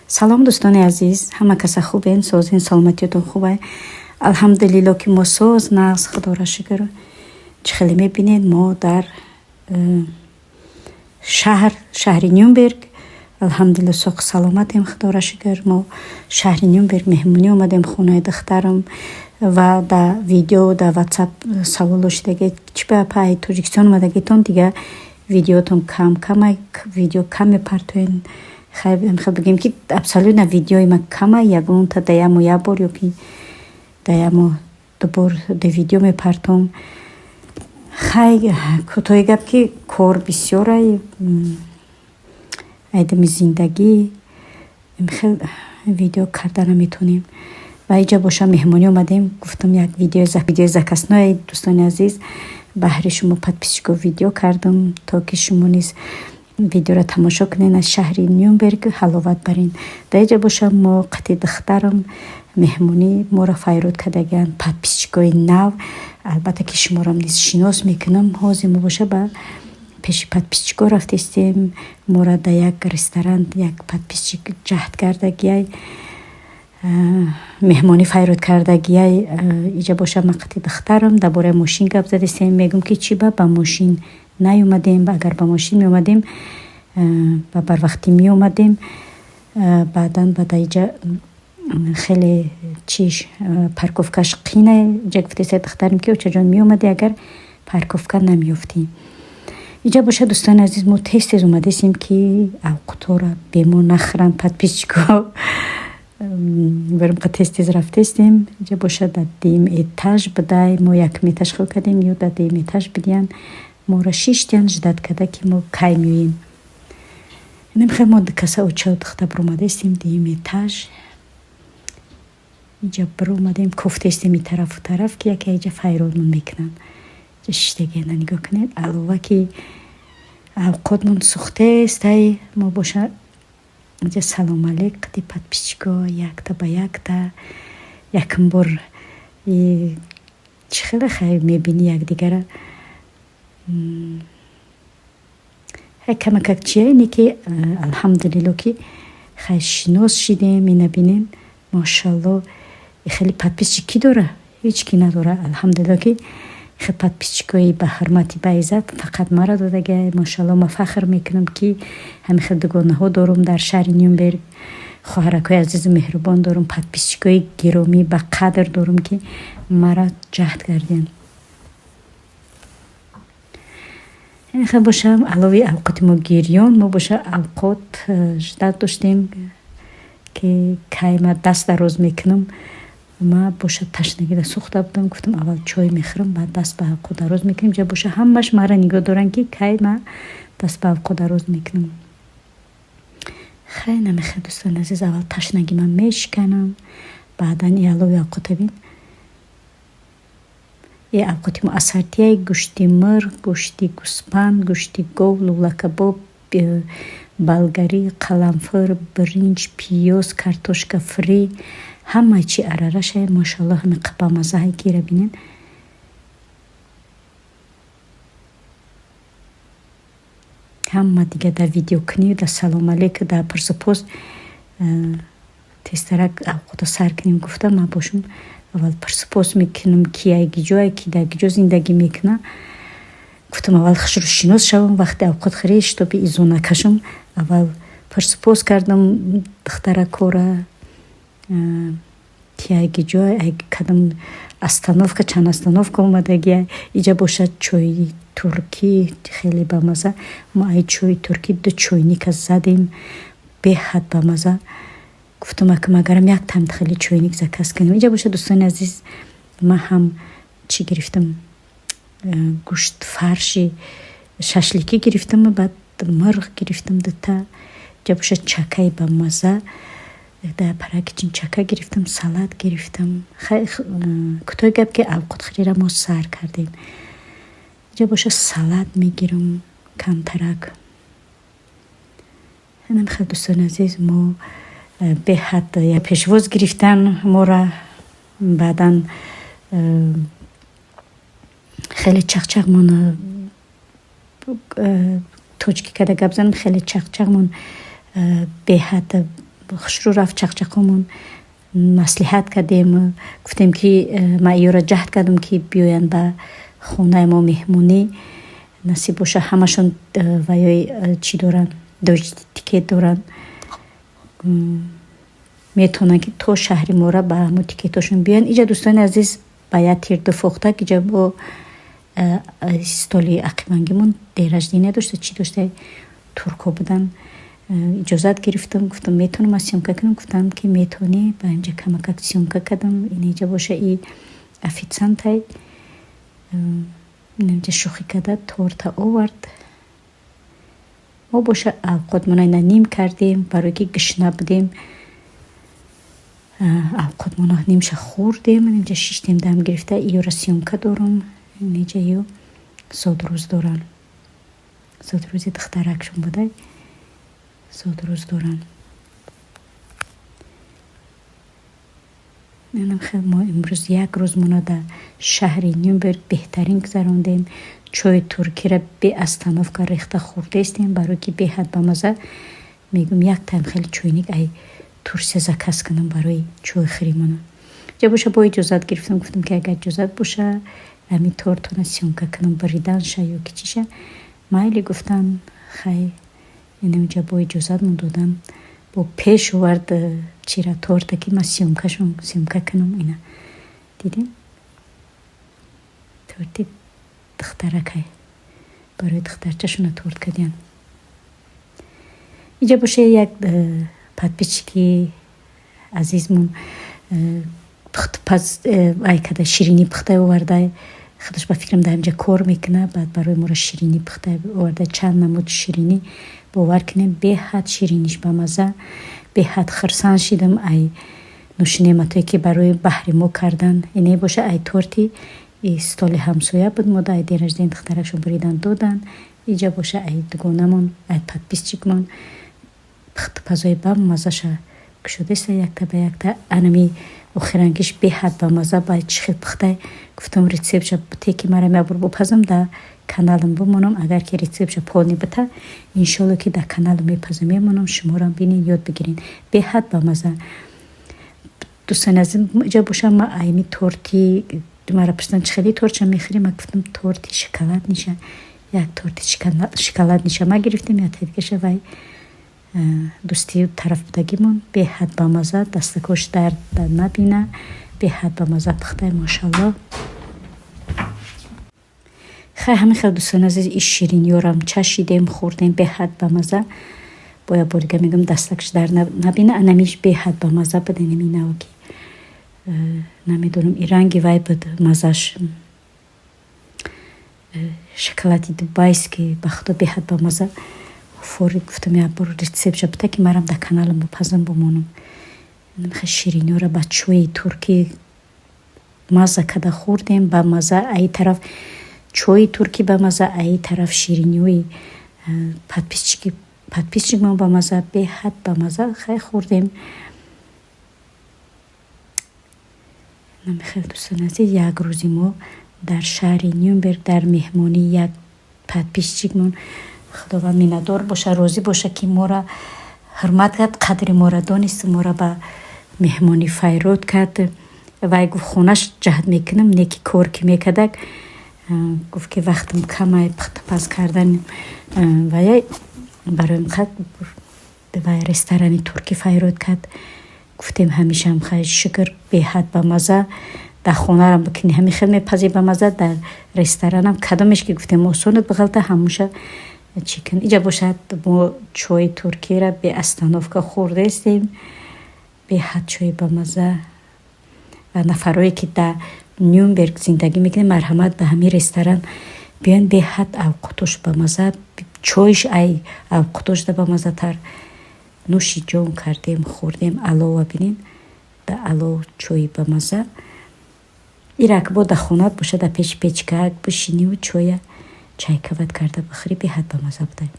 Салом, дӯстони азиз, ҳама каса хубен, созен, саломатиётон хубай? Алҳамдулилло, ки мо соз, нағз, худоро шукр. Чӣ хеле мебинед, мо дар шаҳри Нюрнберг, алҳамдулилло, соғу саломатем, худоро шукр. Мо шаҳри Нюрнберг меҳмонӣ омадем, хонаи духтарам. Ва дар видео, дар Ватсап саволо шудаги: чӣ ба пай Тоҷикистон омадагитон, дига видеотон кам камай, видео кам мепартоен? Хел бигем, ки абсолютно видеои ма кама, ягонта да як моҳ як бор ё ки да як моҳ ду бор ду видео мепартом. Хай, кӯтоҳи гап, ки кор бисёрай, айдами зиндагӣ хел видео карда наметонем. Ва иҷа боша меҳмонӣ омадем, гуфтам, як видеои заказной, дӯстони азиз, баҳри шумо, подписчико, видео кардам, то ки шумо низ видеоро тамошо кунед, аз шаҳри Нюрнберг ҳаловат барен. Дар иҷа боша мо қати духтарам меҳмонӣ, моро файрод кардагианд подписчикои нав. Албатта, ки шуморо низ шинос мекунам. Ҳозир мо боша ба пеши подписчико рафтестем. Моро дар як ресторан як подписчик ҷаҳд кардагиай, меҳмонӣ файрод кардагиай. Иҷа боша ма қати духтарам дар бораи мошин гап задестем. Мегӯм, ки чӣ ба мошин наёмадем. Агар ба мошин меомадем, ба барвақтӣ меомадем. Баъдан ба дар иҷа хеле чиш, парковкаш қина. Иҷа гуфтеста духтарам, ки очаҷон, меомадӣ агар, парковка намеёфтӣ. Иҷа боша, дӯстони азиз, мо тез тез омадестем, ки авқутҳоро бемор нахӯранд подписчико. Баримқа тез тез рафтестем. Иҷа боша дар дуюм этаж будай, мо якум этаж хел кардем, ё дар дуюм этаж бидиян. Моро шиштиян, ждать карда, ки мо кай меоем. Намехоҳем, мо каса, оча духта, биромадаистем дуюм этаж. Инҷа биромадем, кофтаистем и тарафу тараф, ки яке иҷа файродмон мекунанд. Иҷа шиштагиана нигоҳ кунед, алова ки авқотмон сӯхтест. Ай мо боша инҷа салом алейк қати подписчико, якта ба якта. Якум бор чӣ хеле хай мебинӣ якдигара, хай камакак чия ине, ки алҳамдулилло, ки хай шинос шидем. Ина бинен, мошалло, хеле подписчик кӣ дора? Ҳеҷ ки надора. Алҳамдулилло, ки хел подписчикои ба ҳурмати, ба иззат фақат мара додагиай. Мошалло, ма фахр мекунам, ки ҳамин хел дугонаҳо дорум дар шаҳри Нюрнберг, хоҳаракҳои азизу меҳрубон дорум, подписчикои гиромӣ, ба қадр дорум, ки мара ҷаҳд кардем. Хел боша алови авқоти мо гирён, мо боша авқот ждать доштем, ки кай ма даст дароз мекунам. Ма боша ташнагида сӯхта будам, гуфтам, аввал чой мехӯрам, баъд даст ба авқот дароз мекунем. Ҷа боша ҳамаш мара нигоҳ доранд, ки кай ма даст ба авқот дароз мекунам. Хай, намехел, дӯстони азиз, аввал ташнаги ман мешиканам, баъдан и алови авқота бин. И авқоти мо ассортияй: гӯшти мурғ, гӯшти гӯспанд, гӯшти гов, лӯлакабоб, болгарӣ, қаламфур, биринҷ, пиёз, картошка фри, ҳама чи арарашай. Мошалло, ҳами бамаззаҳай, ки ира бинен. Ҳама дига дар видеокунӣ, дар салом алейк, дар пурсупос, тезтарак авқото сар кунем гуфта, ман бошум аввал пурсупос мекунам, ки ай гиҷое, ки дар гиҷо зиндагӣ мекуна. Гуфтам, аввал хушрӯ шинос шавам, вақти авқот хӯрӣ, чтобы изо накашам. Аввал пурсупос кардам духтаракора, ки ай гиҷо, ай кадом остановка, чанд остановка омадагия. Иҷа бошад чойи туркӣ, хеле бамаза. Мо ай чойи туркӣ ду чойника задем, беҳад бамаза. Гуфтам, акам агарам як там хеле чойник заказ кунем. Иҷа бошад, дӯстони азиз, ман ҳам чӣ гирифтам? Гӯшт фарши шашликӣ гирифтам, баъд мурғ гирифтам дута. Иҷа бошад чакаи бамаза, дар параки чака гирифтам, салат гирифтам. Кӯтоҳи гап, ки авқотхӯриро мо сар кардем. Иҷа боша салат мегирам камтарак. Хел, дӯстони азиз, мо беҳад пешвоз гирифтан мора. Баъдан хеле чақчақмон, тоҷикӣ када гап занам, хеле чақчақмон беҳад. Хушрӯ рафт чақчақомон, маслиҳат кардем, гуфтем, ки ман иёра ҷаҳд кардам, ки биёянд ба хонаи мо меҳмонӣ. Насиб боша, ҳамашон ваёи чӣ доранд, Deutschticket доранд, метавонанд, ки то шаҳри мора ба ҳамун тикетошон биёянд. Иҷа, дӯстони азиз, ба як тир ду фохтак. Иҷа бо столи ақибангимон день рождения дошта, чӣ дошта, туркҳо буданд. Иҷозат гирифтам, гуфтам, метавонам ман съёмка кунам? Гуфтам, ки метавонӣ. Ба инҷа камакак съёмка кардам. Инҷа боша, и официантай инҷа шӯхӣ карда торта овард. Мо боша авқотмона ина ним кардем, барое ки гушна будем. Авқотмона нимша хӯрдем, инҷа шиштем, дам гирифта. Иёра съёмка дорам. Инҷа ё зодрӯз доранд, зодрӯзи духтаракшон буда, зодрӯз доранд. Хел мо имрӯз як рӯзмона дар шаҳри Нюрнберг беҳтарин гузарондем. Чойи туркиро беостановка рехта хӯрдаистем, барое ки беҳад бамаза. Мегӯм, як тайм хеле чойник ай Турсия заказ кунам барои чой хӯримона. Ҷа боша, бо иҷозат гирифтам, гуфтам, ки агар иҷозат боша, ҳамин тортона съёмка кунам, буриданша ё ки чиша. Майли, гуфтан. Хай, инҷа бо иҷозатмон додам, бо пеш овард чира, торта, ки ман съёмкашон съёмка кунам. Ина дидем, торти духтаракай, барои духтарчашона торт кардиян. Инҷа боша, як подписчики азизмон пухтупаз ай када, ширинӣ пухта оварда. Худаш, ба фикрам, дар инҷа кор мекунад. Баъд барои моро ширинӣ пухта оварда, чанд намуд ширинӣ. Бовар кунем, беҳад шириниш бамаза. Беҳад хурсанд шидам ай нӯши неъматое, ки барои баҳри мо кардан. Ине боша, ай торти столи ҳамсоя буд, мо ай день рождения духтаракшон буридан додан. Иҷа боша, ай дугонамон, ай подписчикмон пухтупазои бамазаша кушодаиста, якта ба якта. Анами охирангиш беҳад бамаза, ба чӣ хел пухтай. Гуфтам, рецептша буте, ки мара мябур бупазам, дар каналам бимонам. Агар ки рецептша полный бита, иншолло, ки дар каналам мепазам, мемонам, шуморам бинед, ёд бигиред. Беҳад бамаза, дӯстони азиз. Иҷа боша, ма айми торти, мара пурсиданд, чӣ хели тортша мехӯрӣ? Ма гуфтам, торти шоколадныйша. Як торти шоколадныйша ма гирифтем, якта дигаша вай дӯстии тараф будагимон. Беҳад бамаза, дастакош дард набина, беҳад бамаза пухтай, мошалло. Хай, ҳамин хел, дӯстони азиз, иш ширинёрам чашидем, хӯрдем, беҳад бамаза. Бо як бор дига мегӯям, дастакш дард набина. Анамиш беҳад бамаза буд. Инами навки намедонам, и ранги вай буд, мазаш шоколади дубайский. Ба худо, беҳад бамаза. Фори гуфтам, як бор рецептша бита, ки марам дар каналам бупазам, бумонам. Ширинёра ба чои туркӣ мазза када хӯрдем, ба маза. Аи тараф чои туркӣ ба маза, аи тараф ширинёи подписчикмон ба маза, беҳад ба маза. Хай, хӯрдем. Намихел, дӯстони азиз, як рӯзи мо дар шаҳри Нюрнберг, дар меҳмонии як подписчикмон. Худованд миннатдор боша, розӣ боша, ки моро ҳурмат кард, қадри моро донист, моро ба меҳмонӣ файрод кард. Вай гуфт, хонаш ҷаҳд мекунам, не ки кор ки мекардак. Гуфт, ки вақтам камай, пухтупаз кардан ваяй бароим қад вай ресторани туркӣ файрод кард. Гуфтем, ҳамешаам хай, шукр, беҳад ба маза. Дар хонарам бикунӣ, ҳамин хел мепазӣ, ба маза. Дар ресторанам кадомеш ки гуфтем осонат биғалта, ҳамуша чӣ кун. Иҷа бошад, мо чои туркиро беостановка хӯрдаистем, беҳад чои бамаза. Ва нафарое, ки дар Нюрнберг зиндагӣ мекунед, марҳамат, ба ҳамин ресторан биёен. Беҳад авқотош бамаза, чойш ай авқотош да бамазатар. Нӯши ҷон кардем, хӯрдем. Алова бинед, да алов чои бамаза. Ирак бо дар хонат бошад, дар пеши печкак бишиниву чоя чайкават карда бихӯрӣ, беҳад бамаза буда.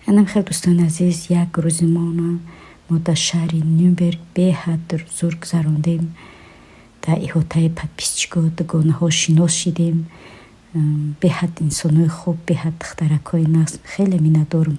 Анам хел, дӯстони азиз, як рӯзи мона мо дар шаҳри Нюрнберг беҳад зур гузарондем. Дар иҳотаи подписчико, дугонаҳо шинос шидем. Беҳад инсонои хуб, беҳад духтаракҳои нағз. Хеле миннатдорам.